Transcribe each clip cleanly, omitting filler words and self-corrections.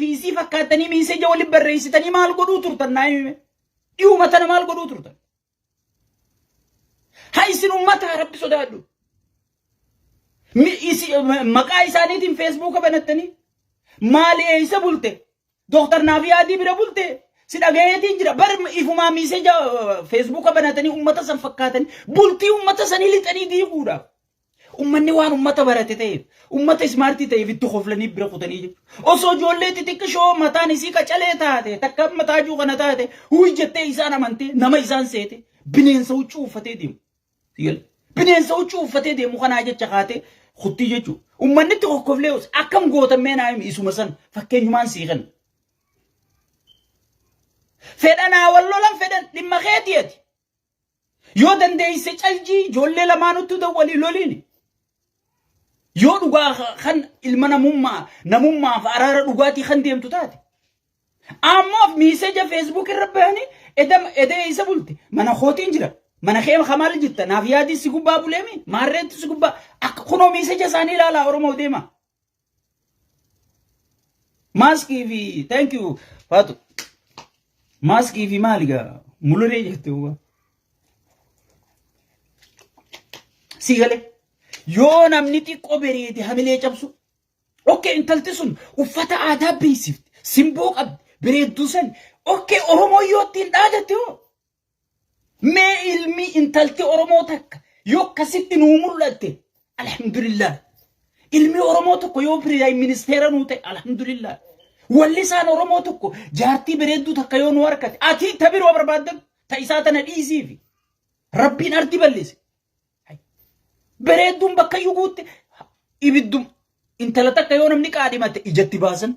fi isii fakkaattanii miiseja waliin barreessitanii maal godhuu turtan naa himi. Dhiyuma tana maal godhuu turtan? Haa isin ummata Rabbi sodaadhu. Maqaa isaaniitiin feesbuuka banattanii maali eessa bulte? Dooktar Naafiyaadii bira bulte? Si dhagayeetiin jira. Bar ifumaa miiseja feesbuuka banatanii ummata san fakkaatanii bultii ummata sanii lixanii diiguudhaaf. Ummanni waan ummata barate ta'eef, ummata ismaartii ta'eef itti koflanii bira kutanii jiru. Osoo ijoollee xixiqqishoo mataan isii qacalee taate, takka amma taajuu kana taate, huyi jettee isaan amantee nama isaan seete bineensa huccuu uffatee deemu. Bineensa huccuu uffatee deemu kanaa jecha kaatee kuttii jechuudha. Ummanni itti kokkoflee akkam gootan mee naa himi isuma san fakkeenyumaan sii kenna. Fedhanaa wal lolan fedhan dhimma keetii ati. Yoo dandeeyse caljii ijoollee lamaanuttu dawwalii loliini. Yoo dhugaa kan ilma namummaa namummaaf araara dhugaatii kan deemtu taate. Ammoo miiseja feesbuuk irra bahanii eda eda eessa bulte mana kootiin jira. Mana kee kamaal jirta naaf yaadii si gubbaa buleemi maarreetti si gubbaa akka kunoo miiseja isaanii ilaalaa Oromoo deema. Maaskii fi thank you Faatu. Maaskii fi maali gaa muluree jette uba. Si galee yoo namni xiqqoo bereede hamilee cabsu. Okkee intalti sun uffata aadaa beeksifti simboo qabdi bereedduu san okkee Oromoo yoo ittiin dhaadatte hoo. Mee ilmi intalti Oromoo takka yoo akkasitti nuu mul'atte alhamdulillah. Ilmi Oromoo tokko yoo piraayim ministeera nuu ta'e alhamdulillah. Wallisaan Oromoo tokko jaartii bareedduu takka yoo nu harkate ati ta biroo barbaaddan ta isaa tana dhiisiifi. Rabbiin ardi bal'ise. Bareedduun bakka iyyuu guutte ibiddum intala takka yoo namni qaadhimate ijatti baasan.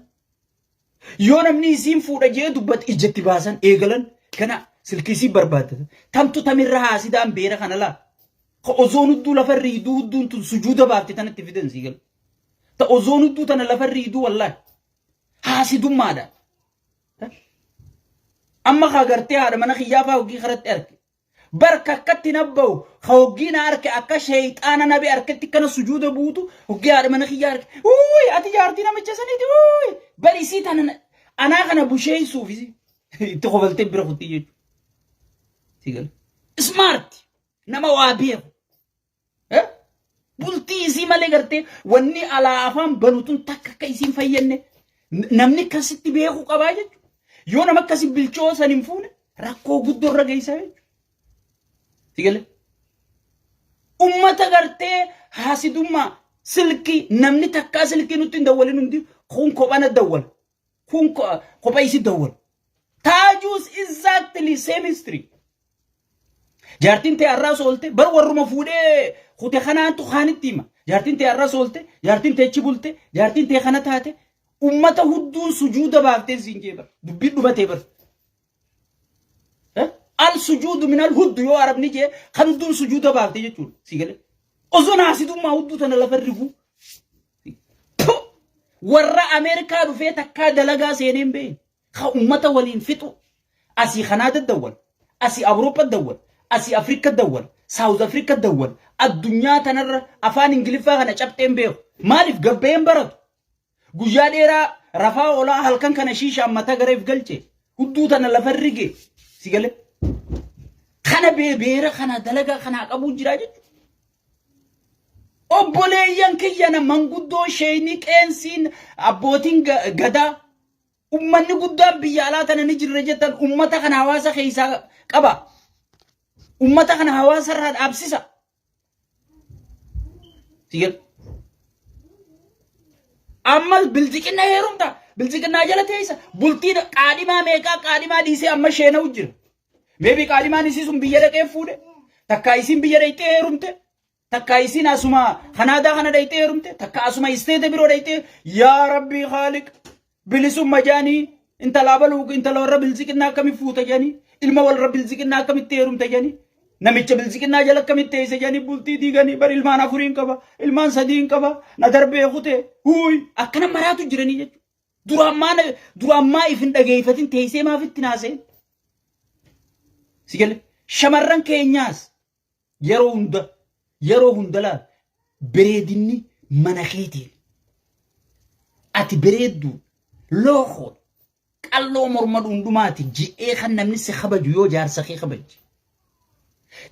Yoo namni isiin fuudha jee dubbate ijatti baasan eegalan kana silkii isii barbaaddatan. Tamtu tamirra haasidaan beera kana laa. Ka ozoon hudduu lafa riiduu hudduun tun sujuuda baafte tanatti fidan sii gala. Ta ozoon hudduu tana lafa riiduu wallaahi. Haasidummaadha. Amma kaa gartee haadha mana kiyyaa faa hogii karatti arge. Barka akkatti na bahu ka hoggii na arke akka sheeyxaana nabi arketti akkana sujuuda buutu hoggii haadha mana kiyya arke. Uuy ati jaartii namicha saniiti uuy bari isii tana anaa kana busheessuuf itti kofaltee bira kuttii jechuudha. Sigala. Smart nama waa beeku. Eh? Bultii isii malee gartee wanni alaa afaan banu tun takka akka isiin fayyadne namni akkasitti beekuu qabaa jechuudha. Yoo nama akkasi bilchoo san hin fuune rakkoo guddoo irra geessaa jechuudha. Sigale. Ummata gartee haasidummaa silkii namni takkaa silkii nutti hin dawwalin hundi kun kophana dawwala. Kun kopha isi dawwala. Taajuus exactly same history. Jaartiin tee arraas oolte bar warruma fuudhee kute kanaantu kaanitti hima. Jaartiin tee arraas oolte, jaartiin tee achi bulte, jaartiin tee kana taate ummata hudduun sujuuda baaftee siin jee bar. Dubbiin dhumatee bar. Al sujuudu minal huddu yoo arabni jee kan hudduun sujuuda baafte jechuudha. Sii galee. Osoo naasidummaa hudduu tana lafa riguu. Warra Ameerikaa dhufee takkaa dalagaa seenee hin beekne. Ka ummata waliin fixu. Asii Kanaada dawwal, asii Awuroopa dawwal, asii Afrika dawwal, Saawuz Afrika dawwal, addunyaa tanarra afaan Ingiliffaa kana cabxee hin beeku. Maaliif gabba'ee hin baratu? Guyyaa dheeraa rafaa oolaa halkan kana shiishaan mataa gara if galche. Hudduu tana lafa rige. Si galee? Kana beera kana dalagaa kanaa qabuu jira jechuudha. Obboleeyyan kiyyana manguddoo sheeyni qeensiin abbootiin gadaa Ummanni guddaan biyya alaa tana ni jirra jettan ummata kana hawaasa keessaa qaba. Ummata kana hawaasa irraa dhaabsisa. Sigal. Amma bilxiqinna heerumta. Bilxiqinnaa jala teessa. Bultii qaadhimaa meeqaa qaadhimaa dhiisee amma sheena'u jira. Meebii qaadhimaan isii sun biyya dhaqee fuudhe. Takkaa isiin biyya dhaqxee heerumte. Takka isiin asuma Kanaadaa kana dhayxee heerumte, takka asuma isteete biroo dhayxee yaa Rabbii Khaaliq bilisumma jedhanii intala abaluu intala warra bilziqinnaa akkamitti fuuta jedhanii ilma warra bilziqinnaa akkamitti heerumte jedhanii namicha bilziqinnaa jala akkamitti teesse jedhanii bultii diiganii bar ilmaan afuriin qaba ilmaan sadiin qaba na darbee kute huuy akkana maraatu jiranii jechuudha. Duraan maa duraan maa if hin dhageeffatin teessee maaf itti naaseen? Si galee shamarran keenyaas Yeroo hunda yeroo hunda laal bereedinni mana keetiin. Ati bereedduu Lookoodha. Qalloo morma dhundhumaati je'ee kan namni si kabaju yoo jaarsa kee kabaje.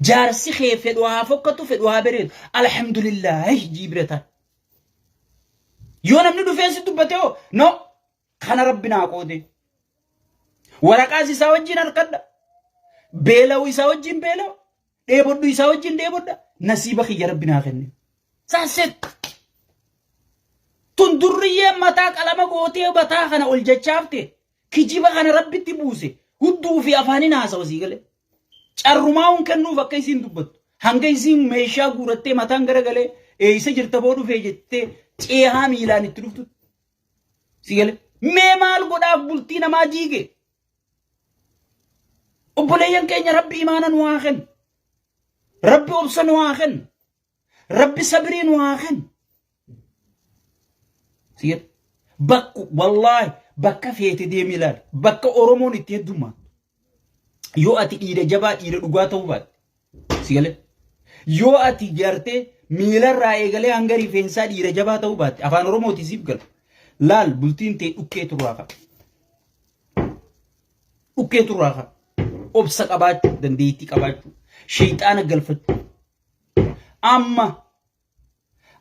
Jaarsi kee fedhu haa fokkatu fedhu haa bareedu. Alhamdulillaahi jii bira ta'a. Yoo namni dhufee si dubbate hoo no kana rabbi naa qoode. Waraqaas isaa wajjin harkadha. Beela'u isaa wajjin beela'u. Dheebodhu isaa wajjin dheebodha. Nasiiba kiyya rabbi naa kenne. That's it. Tun durriyyeen mataa qalama gootee mataa kana ol jachaafte kijiba kana rabbitti buuse hudduu fi afaaniin haasawa sii galee. Carrumaa hun kennuuf akka isiin dubbattu. Hanga isiin meeshaa guurattee mataan garagalee eeysa jirta boo dhufee jettee ceehaa miilaan itti dhuftu. Si galee. Mee maal godhaaf bultii namaa diige? Obboleeyyan keenya rabbi imaana nu haa kennu. Rabbi obsa nu haa kennu. Rabbi sabirii nu haa kennu. Si galee. Bakku wallaahi bakka feete deemi ilaali. Bakka Oromoon itti heddummaattu. Yoo ati dhiira jabaa dhiira dhugaa ta'uu baatte. Si galee. Yoo ati gartee miilarraa eegalee hanga rifeensaa dhiira jabaa ta'uu baatte afaan Oromootii siif gala. Laal bultiin tee dhukkee turraa ka'a. Dhukkee turraa ka'a. Obsa qabaachuu, dandeettii qabaachuu, sheexaana galfachuu. Amma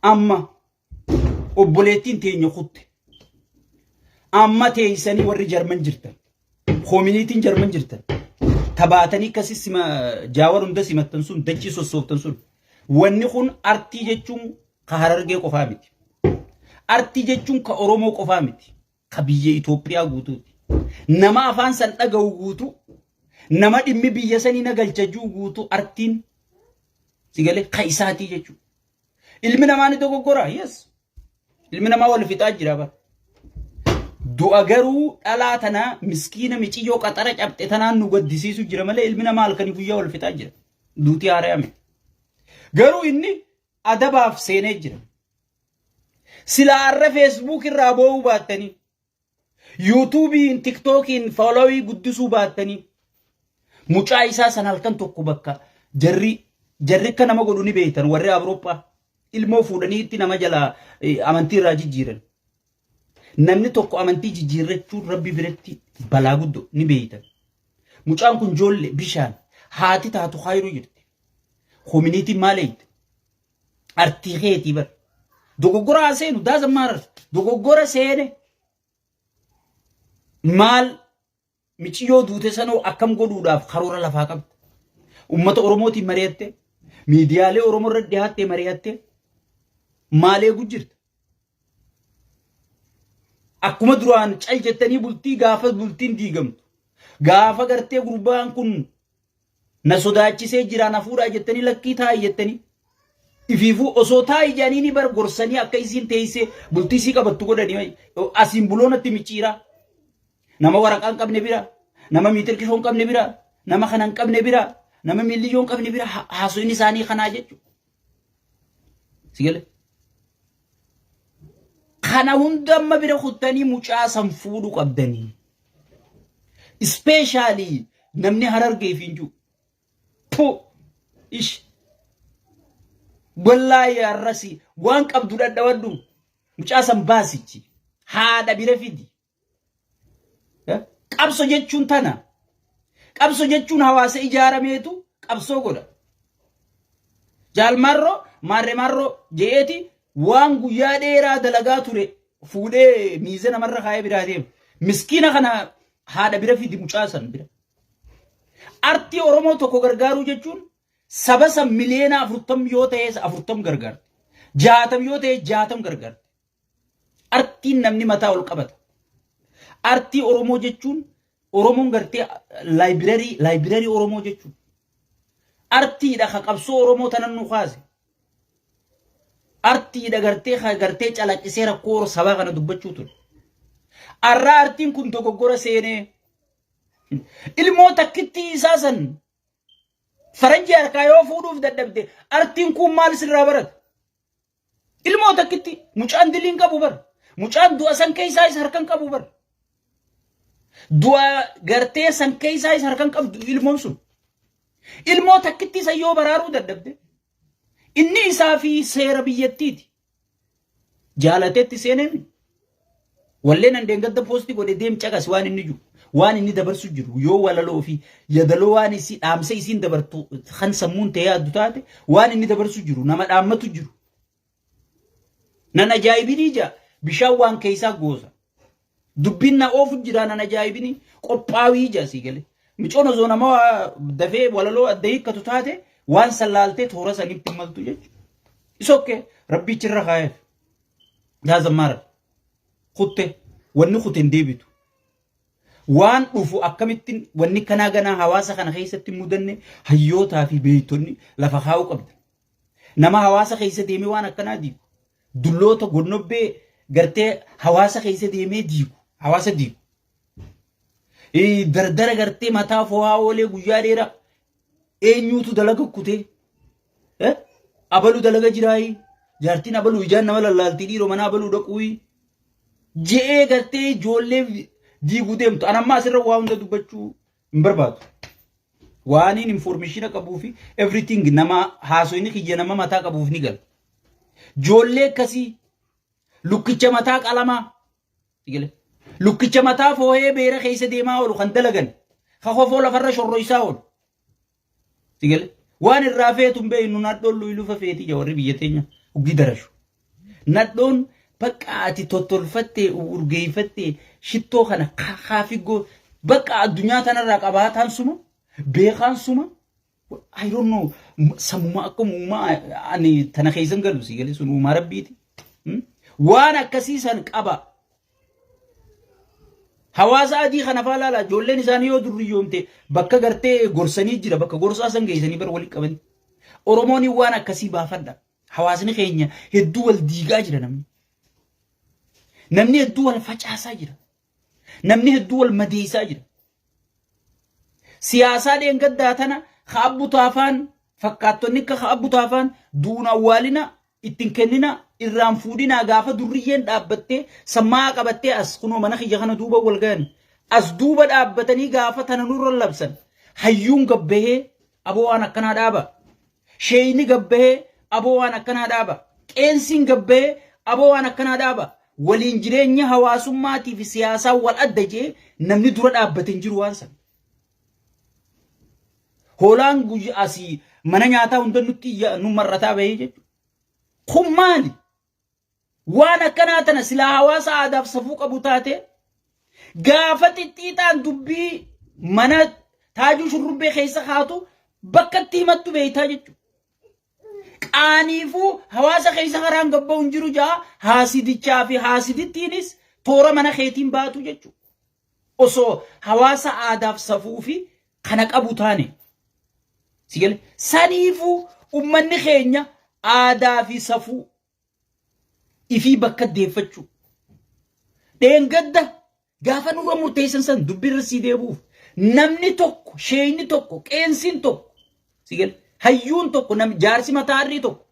amma obboleettiin teenya kutte. Amma teessanii warri Jarman jirtan, koominiitiin Jarman jirtan, tabaatanii akkasi sima jaawar hunda simattan sun dachii sossooftan sun wanni kun artii jechuun ka Harargee qofaa miti. Artii jechuun ka Oromoo qofaa miti. Ka biyya Itoophiyaa guutuuti. Nama afaan san dhaga'u guutuu, nama dhimmi biyya sanii na galcha jiru guutuu artiin si galee ka isaatii jechuudha. Ilmi namaa ni dogoggora. Yes. Ilmi namaa wal fixaa jira bara. Du'a garuu dhalaa tana miskiina miciyyoo qaxara cabxe tanaan nu gaddisiisu jira malee ilmi namaa halkanii guyyaa wal fixaa jira. Duutii haaraya miti. Garuu inni adabaaf seenee jira. Silaa har'a Facebook irraa boo'uu baattanii, YouTube'n, TikTok'n followii guddisuu baattanii, mucaa isaa san halkan tokko bakka jarri jarri akka nama godhu ni beektan warri Awurooppaa ilmoo fuudhanii itti nama jalaa amantii irraa jijjiiran. Namni tokko amantii jijjiirrachuun rabbi biratti balaa guddoo ni beektan. Mucaan kun joolle bishaan haati taatu kaayiruu jirti. Koominiitiin maal eegde? Artii keetii bar. Dogoggora haa seenu doesn't matter. Dogoggora seene maal miciyyoo duute sanoo akkam godhuudhaaf karoora lafaa qabda. Uummata Oromootiin mari'atte, miidiyaalee Oromoo irra dhiyaattee mari'atte maal eegu jirta? Akkuma duraan cal jettanii bultii gaafa bultiin diigamtu. Gaafa gartee gurbaan kun na sodaachisee jira na fuudhaa jettanii lakkii taa'i jettanii. Ifiifuu osoo taa'i jedhanii ni bar gorsanii akka isiin teessee bultii isii qabattu godhanii asiin buloo natti micciiraa. Nama waraqaa hin qabne bira, nama miitirkishoo hin qabne bira, nama kana hin qabne bira, nama miilliyyoo hin qabne bira haasofni isaanii kanaa jechuudha. Si galee? Kana hunda amma bira kuttanii mucaa san fuudhuu qabdanii. Ispeeshaalii namni harargee fi hin jiru. Pu ish. Wallaahi har'asi waan qabdu dhadhawadhu. Mucaa san baasichi. Haadha bira fidi. Qabso jechuun tana. Qabso jechuun hawaasa ijaarameetu qabsoo godha. Jaalmarroo maarree marroo je'eeti waan guyyaa dheeraa dalagaa ture fuudhee miiza namarra kaa'ee biraa deema. Miskiina kana haadha bira fidi mucaa san bira. Artii Oromoo tokko gargaaruu jechuun saba san miliyoona 40 yoo ta'e 40 gargaarti. 60 yoo ta'e 60 gargaarti. Artiin namni mataa ol qabata. Artii Oromoo jechuun Oromoon gartee laayibirarii laayibirarii Oromoo jechuun. Artiidha ka qabsoo Oromoo tanan nu kaase. Artiidha gartee ka gartee calaqqisee rakkoo sabaa kana dubbachuu ture. Arraa artiin kun dogoggora seenee ilmoo takkittii isaa san faranjii harkaa yoo fuudhuuf dadhabde artiin kun maal sirraa barata? Ilmoo takkitti mucaan diliin qabu bar. Mucaan du'a san keessaa isa harkan qabu bar. Du'a gartee san keessaa isa harkan qabdu ilmoon sun. Ilmoo takkitti isa yoo baraaruu dadhabde. Inni isaa fi seera biyyattiiti. Jaalateetti seeneemi. Walleen an deengadda poostii godhe deem caqas waan inni jiru. Waan inni dabarsu jiru yoo walaloo fi yadaloo waan isii dhaamsa isiin dabartu kan sammuun ta'ee yaaddu taate waan inni dabarsu jiru nama dhaammatu jiru. Nan ajaa'ibinii jaa bishaan waan keessaa goosa. Dubbiin na oofu jira nan ajaa'ibinii qophaawii jaa sii galee. Micoon osoo nama dafee walaloo adda hiikkatu taate waan sallaaltee toora sanitti maltu jechuudha. Is okay rabbichi irra kaa'eef. Doesn't matter. Kutte wanni kute hin deebitu. Waan dhufu akkamittiin wanni kanaa ganaa hawaasa kana keessatti mudanne hayyootaa fi beektonni lafa kaa'uu qabda. Nama hawaasa keessa deemee waan akkanaa diigu. Dulloota gonnobbee gartee hawaasa keessa deemee diigu. Hawaasa diigu. Dardara gartee mataa fo'aa oolee guyyaa dheeraa eenyuutu dalaga kutee? Abalu dalaga jiraayi. Jaartiin abaluu ijaan nama lallaaltii dhiiroo mana abaluu dhaquuyi. Je'ee gartee ijoollee diiguu deemtu. An amma asirra waa hunda dubbachuu hin barbaadu. Waaniin information qabuu fi everything nama haasoyni kiyya nama mataa qabuuf ni gala. Ijoollee akkasii lukkicha mataa qalamaa lukkicha mataa foohee beera keessa deemaa oolu kan dalagan ka kofoo lafarra shorroysaa oolu. Waan irraa feetu hin beeknu nadhoon lufa feetii jaa warri biyya teenya uggii darashu. Nadhoon bakka ati tottolfattee urgeeffattee shittoo kana kaafigoo bakka addunyaa tanarraa qabaataan suma beekaan suma. I don't know, sammuma akka uumaa ani tana keessan galu si galee sun uumaa rabbiiti. Waan akkasii san qaba. Hawaasa adii kana faa laala ijoolleen isaanii yoo durriyyoomte bakka gartee gorsanii jira bakka gorsaa san geessanii bara walitti qabani. Oromoon waan akkasii baafadha. Hawaasni keenya hedduu wal diigaa jira namni. Namni hedduu wal facaasaa jira. Namni hedduu wal madeessaa jira. Siyaasaa dheengaddaa tana kaabbu taafaan fakkaattonni akka kaabbu taafaan duuna awwaalina ittiin kennina irraan fuudhinaa gaafa durriyyeen dhaabbattee sammaa qabattee as kunoo mana kiyya kana duuba wal gahan as duuba dhaabbatanii gaafa tana nurra labsan hayyuun gabbahee aboo waan akkanaa dhaaba. Sheeyni gabbahee aboo waan akkanaa dhaaba. Qeensiin gabbahee aboo waan akkanaa dhaaba. Waliin jireenya hawaasummaatii fi siyaasaa wal adda jee namni dura dhaabbate hin jiru waan sana. Hoolaan guyyaa asii mana nyaataa hunda nutti nu mar'ataa bahee jechuudha. Kun maali? Waan akkanaa tana silaa hawaasa aadaaf safuu qabu taate gaafa xixiixaan dubbii mana taajuu shurrubbee keessa kaatu bakka itti himattu beektaa jechuudha. Qaaniifuu hawaasa keessa karaan gabba'u hin jiru jaa haasidichaa fi haasidittiinis toora mana keetiin baatu jechuudha. Osoo hawaasa aadaaf safuu fi kana qabu taane. Sigale saniifuu ummanni keenya aadaa fi safuu ifii bakka deeffachuu. Dheengadda gaafa nurra murteessan san dubbirra sii deebi'uuf namni tokko sheeyni tokko qeensiin tokko sigale hayyuun tokko nam jaarsi mataa harrii tokko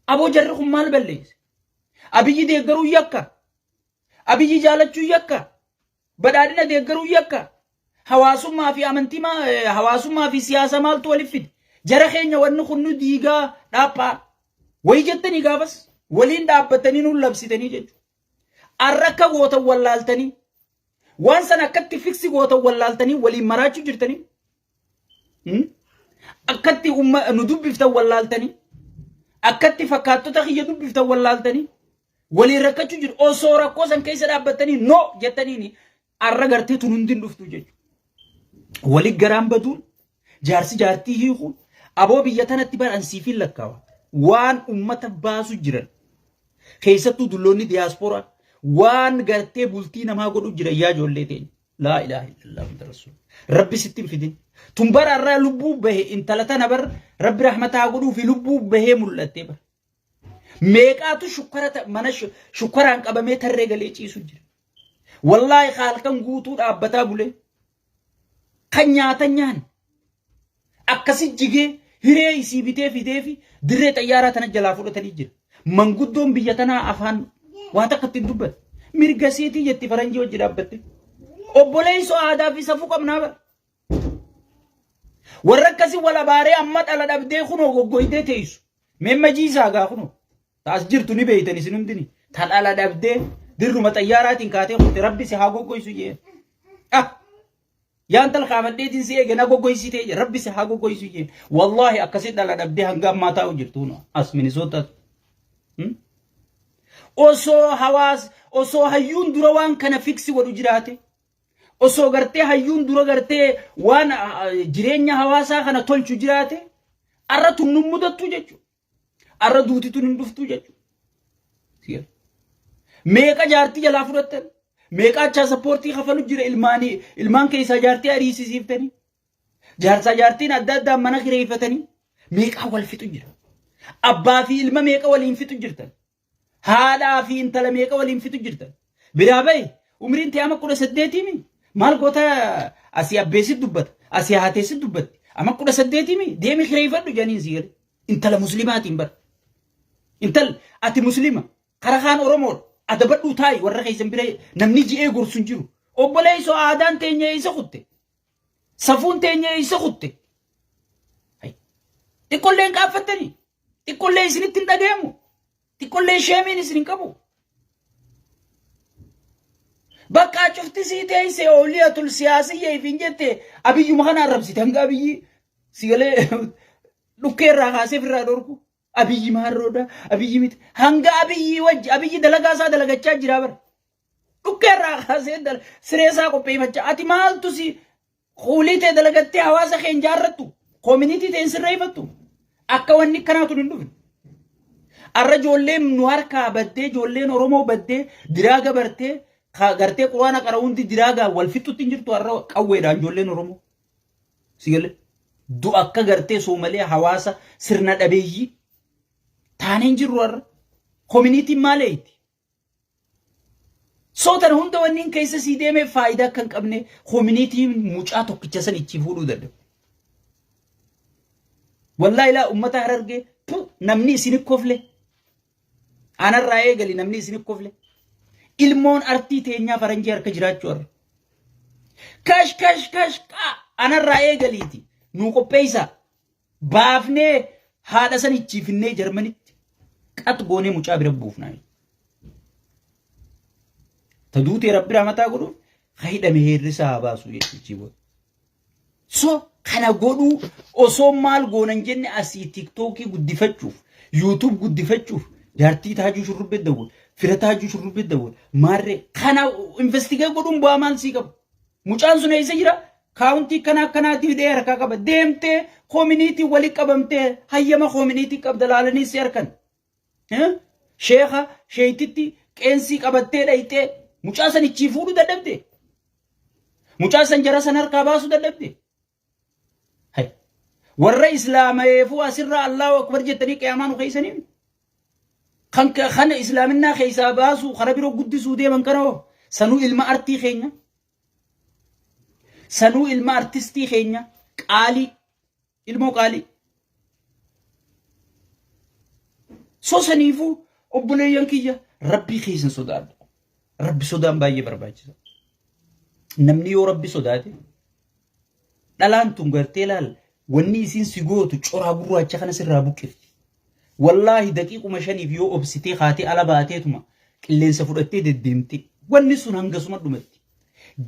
aboo jarri kun maal balleesse? Abiyyi deeggaruu yakka. Abiyyi jaalachuu yakka. Badhaadhina deeggaruu yakka. Hawaasummaa fi amantii hawaasummaa fi siyaasa maaltu waliif fide? Jara keenya wanni kun nu diigaa dhaaphaa. Wayi jettanii gaafas waliin dhaabbatanii nu labsitanii jechuudha. Arra akka gootan wallaaltanii waan sana akkatti fiksi gootan wallaaltanii waliin maraachuu jirtanii. Akkatti nu dubbiftan wallaaltanii akkatti fakkaattota kiyya dubbiftan wallaaltanii waliin rakkachuu jiru osoo rakkoo san keessa dhaabbattanii no jettaniini arra gartee tun hundi hin dhuftu jechuudha. Wali garaan baduun jaarsi jaartii hiikuun aboo biyya tanatti bara ansiifiin lakkaawa waan ummata baasu jiran keessattuu dulloonni diyaaspooraa waan gartee bultii namaa godhu jiran yaa ijoollee teenya. Laa ilaaha illallah Muhammad Rasuul. Rabbi sitti hin fidin. Tun bara irraa lubbuu bahe intala tana bar Rabbi rahmata haa godhuu fi lubbuu bahee mul'attee bara. Meeqaatu shukkara mana shukkaraan qabamee tarree galee ciisu jira. Wallaahi halkan guutuu dhaabbataa bulee. Kan nyaatan nyaanne. Akkasi jigee hiree isii bitee fidee fi dirree xayyaaraa tana jalaa fudhatanii jira. Manguddoon biyya tanaa afaan waa takka ittiin dubbate. Mirga siitii jetti faranjii hojii dhaabbatte. Obboleessoo aadaa fi safuu qabnaa bara. Warra akkasii wal abaaree amma dhala dhabdee kunoo goggoytee teessu. Meemma jiisaa gaa kunoo. Taas jirtu ni beeytan isin hundini. Ta dhala dhabdee Dirruma xayyaaraatiin kaatee kutte rabbi si haa goggoysu jeen. Ah! Yaan tal kaafadheetiin si eege na goggoysitee jee rabbi si haa goggoysu jeen. Wallaahi akkasi dhala dhabdee hanga ammaa taa'u jirtu hunoo as Minisootaas. Osoo hawaas osoo hayyuun dura waan kana fiksi godhu jiraate osoo gartee hayyuun dura gartee waan jireenya hawaasaa kana tolchu jiraate arra tun nun mudattu jechuudha. Arra duuti tun hin dhuftu jechuudha. Meeqa jaartii jalaa fudhattan? Meeqa achaa sappoortii kafalu jira ilmaanii ilmaan keessaa jaartii ariisisiiftanii? Jaarsaa jaartiin adda addaan mana kireeffatanii meeqaa wal fixu jira? Abbaa fi ilma meeqa waliin fixu jirtan? Haadhaa fi intala meeqa waliin fixu jirtan? Biraa bahi umriin tee ama 18mi maal goota asii abbeessit dubbata asii haateessit dubbatti ama 18mi deemi kireeffadhu jedhaniin sii gale intala muslimaatiin bar intal ati muslima kara kaan oromoodha adabadhuu taa'i warra keessan bira namni ji'ee gorsu hin jiru obboleessoo aadaan teenya eessa kutte Safuun teenya eessa kutte? Xiqqollee hin qaaffattanii? Xiqqollee isinitti hin dhagayamu? Xiqqollee sheemiin isin hin qabu? Bakka cufti sii teessee ooliyatul siyaasiyya ifiin jette abiyyuma kana arrabsite hanga abiyyi si galee dhukkee irraa kaasee ofirraa dhorku. Abiyyi maarroodha abiyyi miti hanga abiyyi wajji abiyyi dalagaa isaa dalagachaa jira bara. Dhukkee irraa kaasee siree isaa qopheeffachaa ati maaltu si kuulii tee dalagattee hawaasa kee hin jaarrattu koominiitii tee hin sirreeffattu akka wanni akkanaatu hin dhufne. Arra ijoolleen nu harkaa baddee ijoolleen Oromoo baddee diraaga bartee gartee quraana qara hundi diraagaa wal fixutti hin jirtu arra qawweedhaan ijoolleen Oromoo. Si galee du'a akka gartee soomalee hawaasa sirna dhabeeyyii taanee hin jirru arra. Koominiitiin maal eeyti? Soo tana hunda wanniin keessa sii deemee faayidaa akka hin qabne koominiitiin mucaa tokkicha san ichi fuudhuu dadhabe. Wallaahi laa ummata harargee pu namni isin kofle. Anarraa eegali namni isin kofle. Ilmoon artii teenyaa faranjii harka jiraachuu har'a. Kash kash kash qaa anarraa eegaliiti nuu qopheessaa. Baafnee haadha san ichiifinnee Jarmanitti qax goonee mucaa bira buufnaa. Ta duutee rabbi rahmataa godhuuf ka hidhame heerrisaa haa baasu jechuuchi booda. So kana godhuu osoo maal goonan jenne asii tiktookii guddifachuuf yuutuub guddifachuuf jaartii taajuu shurrubbee dawwal fira taajuu shurrubbee dawwal maarree kana investigee godhuun bu'aa maal sii qabu. Mucaan sun eessa jira? Kaawuntii akkana akkanaatti hidhee harkaa qaba. Deemtee koominiitii wali qabamtee hayyama koominiitii qabda laalanii si harkan. Sheekha sheeytitti qeensii qabattee dhayxee mucaa san ichii fuudhuu dadhabde. Mucaa san jara san harkaa baasuu dadhabde. Hay. Warra islaamayeefuu asirraa Allahu Akbar jettanii qiyaamaa nu keessanii kan kana islaaminaa keessaa baasuu kara biroo guddisuu deeman kana hoo sanuu ilma artii keenya sanuu ilma artistii keenya qaalii ilmoo qaalii soo saniifuu obboleeyyan kiyya rabbii keessan sodaadha rabbi sodaan baay'ee barbaachisa namni yoo rabbi sodaate Dhalaan tun gartee laal wanni isiin si gootu coraa gurraacha kana sirraa buqqifti. Wallaahi daqiiquma shaniif yoo obsitee kaatee ala baateetuma qilleensa fudhattee deddeemte wanni sun hangasuma dhumatti.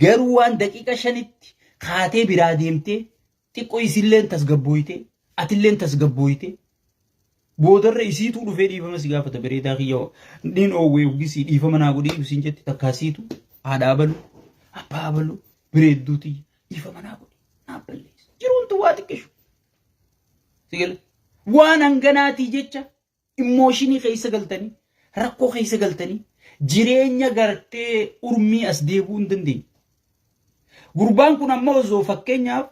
Garuu waan daqiiqa shanitti kaatee biraa deemtee xiqqoo isilleen tasgabbooytee atilleen tasgabbooytee boodarra isiituu dhufee dhiifama si gaafata bareedaa kiyya niin oowwee uggisii dhiifama naa godhii isiin jetti takkaa siitu haadha abalu abbaa abalu bareedduu tiyya dhiifama naa godhi naa balleessa jiruun tun waa xiqqishu si gala waan hanganaatii jecha immooshinii keessa galtanii rakkoo keessa galtanii jireenya gartee urmii as deebi'uu hin dandeenye. Gurbaan kun amma osoo fakkeenyaaf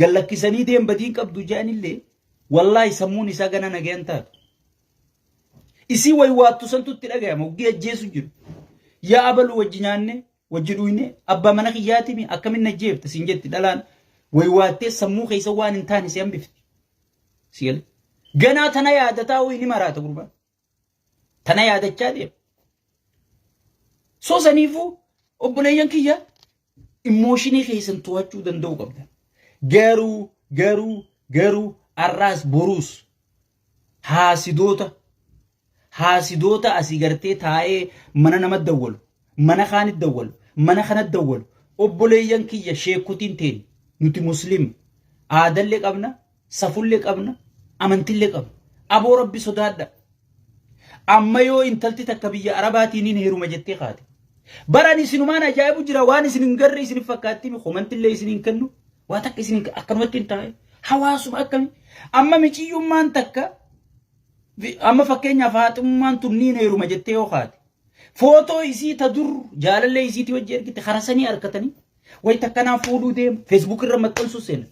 gallakkisanii deem badiin qabdu jedhanillee wallaahi sammuun isaa gana nagayan taatu. Isii waywaattu santu itti dhagayama hoggii ajjeesu jiru. Yaa abalu wajji nyaanne wajji dhuyne abbaa mana kiyyaatimi akkamin na jeefta siin jetti dhalaan waywaattee sammuu keessa waan hin taane si hambifti. Si gale. Ganaa tana yaadataa ho'i ni maraata gurbaan. Tana yaadachaa deema. Soo saniifuu obboleeyyan kiyya immooshinii keessan to'achuu danda'uu qabdan. Garuu garuu garuu har'aas boruus haasidoota haasidoota asii gartee taa'ee mana nama dawwalu. Mana kaanit dawwalu. Mana kanat dawwalu. Obboleeyyan kiyya sheekkotiin teenya. Nuti Muslim. Aadallee qabna, safullee qabna, amantillee qabna. Aboo Rabbi sodaadha. Amma yoo intalti takka biyya Arabaatiin hin heeruma jettee kaate. Baran isinumaan ajaa'ibu jira waan isin hin garre isin fakkaatti komantillee isin hin kennu waa takka isin akkanumatti hin taa'e. Hawaasuma akkamii. Amma miciyyummaan takka amma fakkeenyaaf haaxummaan tun niin heeruma jettee yoo kaate. Footoo isii ta dur jaalallee isiitii wajji ergite karasanii harkatanii wayita akkanaa fuudhuu deema Facebook irra maxxansuu seena.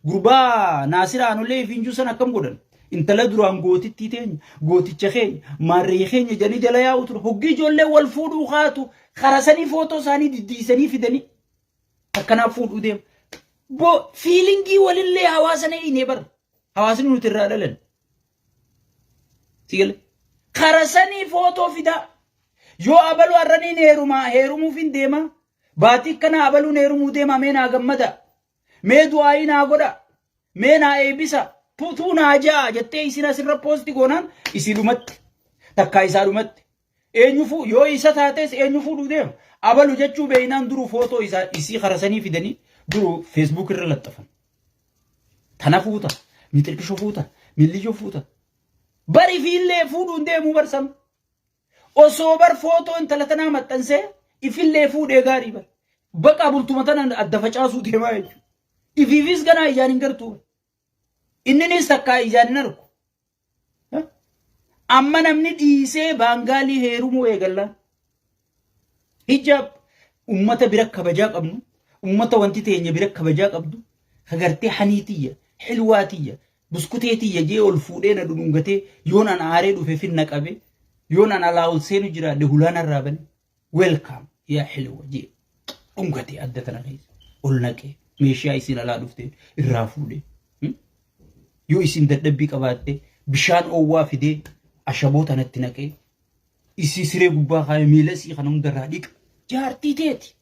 Gurbaa Naasir Aanolee fi Injuu san akkam godhan? Intala duraan gootittii teenya, gooticha keenya, maarree keenya jedhanii jala yaa'u ture. Hoggii ijoollee wal fuudhuu kaatu karasanii footoo isaanii diddiisanii fidanii akkanaa fuudhuu deema. Bo fiilingii walillee hawaasa na hiinee bara. Hawaasni nuti irraa dhalan. Sigale. Karasanii footoo fidaa. Yoo abaluu har'aniin heerumaa heerumuuf hin deemaa. Baatii akkana abaluun heerumuu deema mee naa gammada. Mee du'aayii naa godha. Mee naa eebbisa. Tuutuu naa ja'a jettee isin asirra poosti goonaan isii dhumatti. Takkaa isaa dhumatti. Eenyu fuu yoo isa taates eenyu fuudhuu deema. Abalu jechuu beeynaan duru footoo isaa isii karasanii fidanii duru Facebook irra laxxafan. Tana fuuta, mixirkisho fuuta, milliyyo fuuta. Bari fiillee fuudhuun deemuu barsam. Osoo bar footoo intala tanaa maxxansee ifillee fuudhee gaarii bar. Baqa bultuma tana adda facaasuu deemaa jechuudha. Ifiifis ganaa ijaan hin gartuu. Inninis takkaa ijaan hin argu. Amma namni dhiisee baangaalii heerumuu eegallaan. Hijaab ummata bira kabajaa qabnu, ummata wanti teenya bira kabajaa qabdu, hagartee hanii tiyya, xilwaa tiyya, buskutee tiyya jee ol fuudhee na dhudhungatee yoon an aaree dhufe finna qabe, yoon an alaa ol seenu jiraadhe hulaa narraa bane, welcome yaa xilwa jee dhungatee adda tana keessa ol naqee meeshaa isin alaa dhufte irraa fuudhee. Yoo isin dadhabbii qabaatte bishaan oowwaa fidee ashaboo tanatti naqee isii siree gubbaa kaayee miila isii kana hundarraa dhiqa. Jaartii teeti.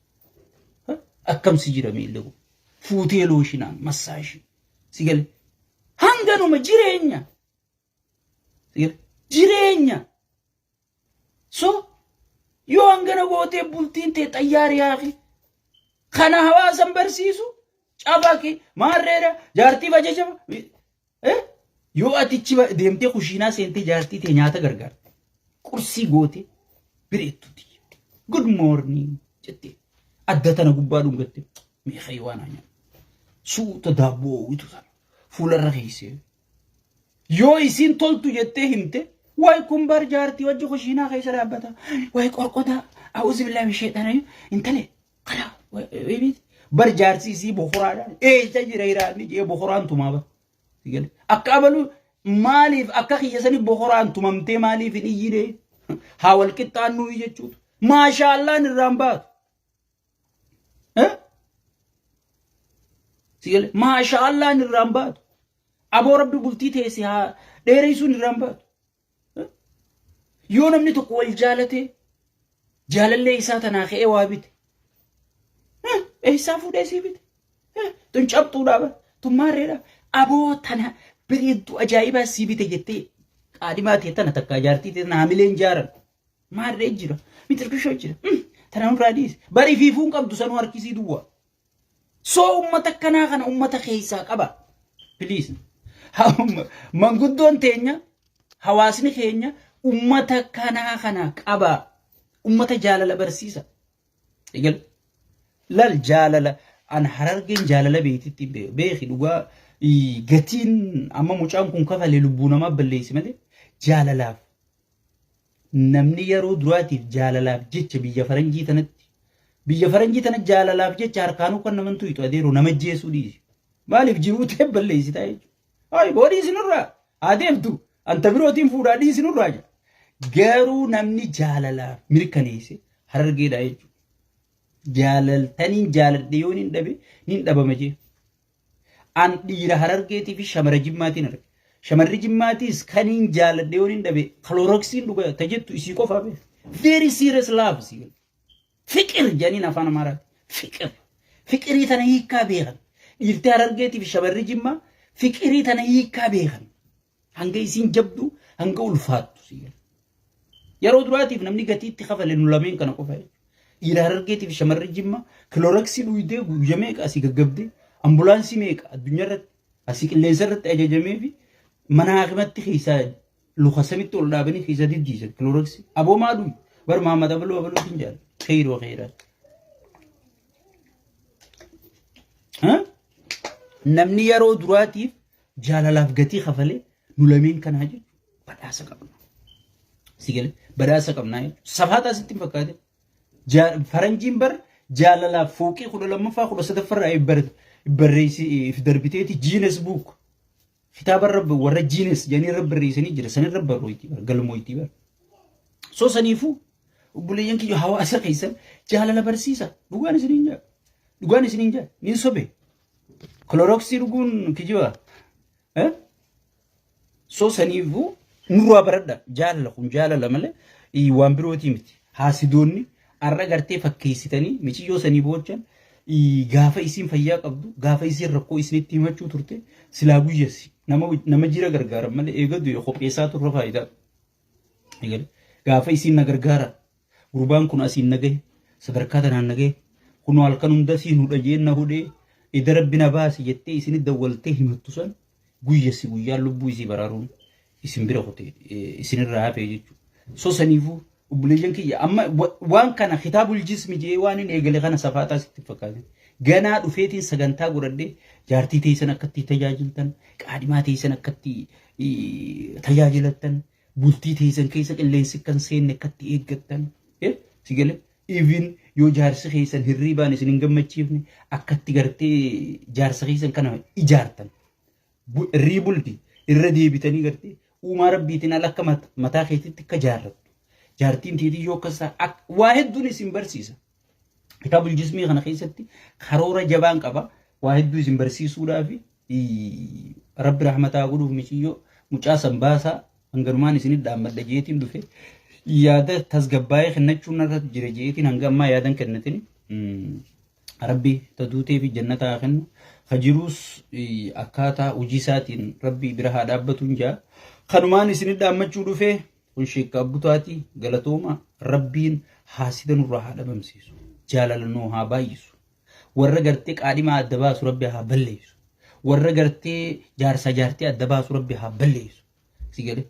Akkam si jira miilli kun. Fuutee looshinaan massaashii. Si gale. Hanganuma jireenya. Si gale. Jireenya. So yoo hangana gootee bultiin tee xayyaari haaqi. Kana hawaasan barsiisu cabaqi maarreedha jaartiif ajajama. Yoo atichi deemtee kushiinaa seentee jaartii tee nyaata gargaarte qursii gootee bireettuuti. Good morning jettee adda tana gubbaa dhungatte meeqa waan haa nyaatu. Suuta daabboo oowwitu sana fuularra keessee Yoo isiin toltu jettee himte waay kun bar jaartii wajji kushiinaa keessa dhaabbata. Waay qorqotaa a'uuzu billaahi min sheexaana intale karaa bar jaarsi isii bokoraadhaan eessa jira hiraanni jee bokoraan tumaa bar. Akka abalu maaliif akka kiyya sani bokoraan tumamtee maaliif hin iyyine haa wal qixxaannuu jechuutu. Maashaallaan irraan baatu. Sigale maashaallaan irraan baatu. Aboo rabbi bultii teesse haa dheereessuun irraan baatu. Yoo namni tokko wal jaalatee jaalallee isaa tanaa ka'ee waa bite. Eessaa fuudhee sii bite? Tun cabxuudhaa bara. Tun maarreedha. Aboo tana bareedduu ajaa'ibaa sii bite jettee qaadhimaa tee tana takkaa jaartii tee tana hamileen jaaran. Maarree jira. Mixirkishoo jira. Tana nurraa dhiisi. Bari fiifuun qabdu sanuu harkisii duwwaa. Soo ummata akkanaa kana ummata keessaa qaba. Please. Manguddoon teenya hawaasni keenya ummata kanaa kana qaba. Ummata jaalala barsiisa. Egal lal jaalala an harargeen jaalala beetitti beeki dhugaa gatiin amma mucaan kun kafale lubbuu namaa balleessi malee jaalalaaf Namni yeroo duraatiif jaalalaaf jecha biyya faranjii tanatti biyya faranjii tana jaalalaaf jecha harkaanuu kan naman tuyxu adeeroo nama jeesuu dhiisi. Maaliif jiruu tee balleessitaa jechuudha. Hayi boo dhiisi nurraa haa deemtu anta birootiin fuudhaa dhiisi nurraa jedha. Garuu namni jaalalaaf mirkaneesse harargeedha jechuudha. Jaalaltaniin jaaladhe yoo nin dhabe nin dhabama jee. An dhiira Harargeetii fi shamara Jimmaatiin arge. Shamarri Jimmaatiis kaniin jaaladhe yoon hin dhabe kaloroksiin dhuga ta jettu isii qofaa beeka. Very serious love sii gala. Fiqir jedhaniin afaan Amaaraati. Fiqir. Fiqirii tana hiikkaa beekan. Dhiirti Harargeetii fi shamarri Jimmaa fiqirii tana hiikkaa beekan. Hanga isiin jabdu hanga ulfaattu sii gala. Yeroo duraatiif namni gatii itti kafale nu lameen kana qofa jechuudha. Dhiira Harargeetiif shamarri Jimma kilooraksii dhuydee guyya meeqa asii gaggabdee ambulaansii meeqa addunyaa irratti asii qilleensa irratti ajajamee fi mana haakimatti keessaa luka samitti ol dhaabanii keessa diddiisan kilooraksii. Aboo maa dhuyi? Bar Mahammad Abaluu Abaluutiin jaala. Kheyiroo kheyiraat. Namni yeroo duraatiif jaalalaaf gatii kafalee nu lameen kanaa jechuudha. Badhaasa qabna. Si galee badhaasa qabnaa jechuudha. Safaataa sitti hin fakkaatin. Faranjiin bar jaalalaaf fooqii 12ffaa 13ffarraa barreessi if darbiteeti Guinness Book. Kitaaba irra warra Guinness jedhanii irra barreessanii jira. San irra barrooyti bar galmooyti bar. So saniifuu obboleeyyan kiyya hawaasa keessan jaalala barsiisa. Dhugaan isiniin jaa. Dhugaan isiniin jaa. Niin sobe. Kiloroksii dhuguun kijiba. Eh? So saniifuu nurraa baradha. Jaalala kun jaalala malee waan birootii miti. Haasidoonni arra gartee fakkeessitanii miciyyoo sanii boochan gaafa isiin fayyaa qabdu gaafa isiin rakkoo isinitti himachuu turte silaa guyyasi nama nama jira gargaaran malee eega du'e kopheessaa turre faayidaa. Eegale gaafa isiin na gargaara gurbaan kun asiin na gahe sadarkaa tanaan na gahe kunoo halkan hunda siin hudha jeen na hudhee ida rabbi na baase jettee isinit dawwaltee himattu san guyyasi guyyaan lubbuu isii baraaruun isin bira kute isinirraa hafee jechuudha. So saniifuu obboleeyyan kiyya amma waan kana kitaabul jismi jee waan hin eegale kana safaataa sitti fakkaate. Ganaa dhufeetiin sagantaa godhadhee jaartii teessan akkatti tajaajiltan qaadhimaa teessan akkatti tajaajilattan bultii teessan keessa qilleensi kan seenne akkatti eeggattan si galee even yoo jaarsi keessan hirriibaan isin hin gammachiifne akkatti gartee jaarsa keessan kana ijaartan riibulti irra deebitanii gartee uumaa rabbiitiin ala akka mataa keetitti akka jaarrattu jaartiin teetii yoo akkas waa hedduun isin barsiisa. Kitaabul jismii kana keessatti karoora jabaan qaba waa hedduu isin barsiisuudhaaf rabbi rahmataa godhuuf miciyyoo mucaa san baasaa hanganumaan isinit dhaammadha jeetiin dhufe yaada tasgabbaa'ee kennachuun narra jira jeetiin hanga ammaa yaadan kennatin rabbi ta duutee fi jannata haa kennu ka jiruus akkaataa hojii isaatiin rabbi bira haa dhaabbatuun jaa kanumaan isinit dhaammachuu dhufe kun sheekka abbutaati galatooma rabbiin haasida nurraa haa dhabamsiisu jaalala nuu haa baay'isu warra gartee qaadhimaa adda baasu rabbi haa balleessu warra gartee jaarsa jaartii adda baasu rabbi haa balleessu Si gale?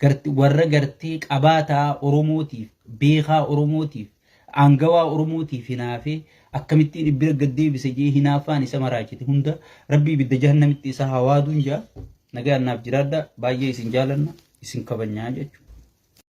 Garte warra gartee qabaataa Oromootiif, beekaa Oromootiif, aangawaa Oromootiif hinaafee akkamittiin ibbira gad deebise jee hinaaffaan isa maraachite hunda rabbi ibidda jahannamitti isa haa waaduun jaa. Nagaan naaf jiraadha. Baay'ee isin jaalanna, isin kabajnaa jechuudha.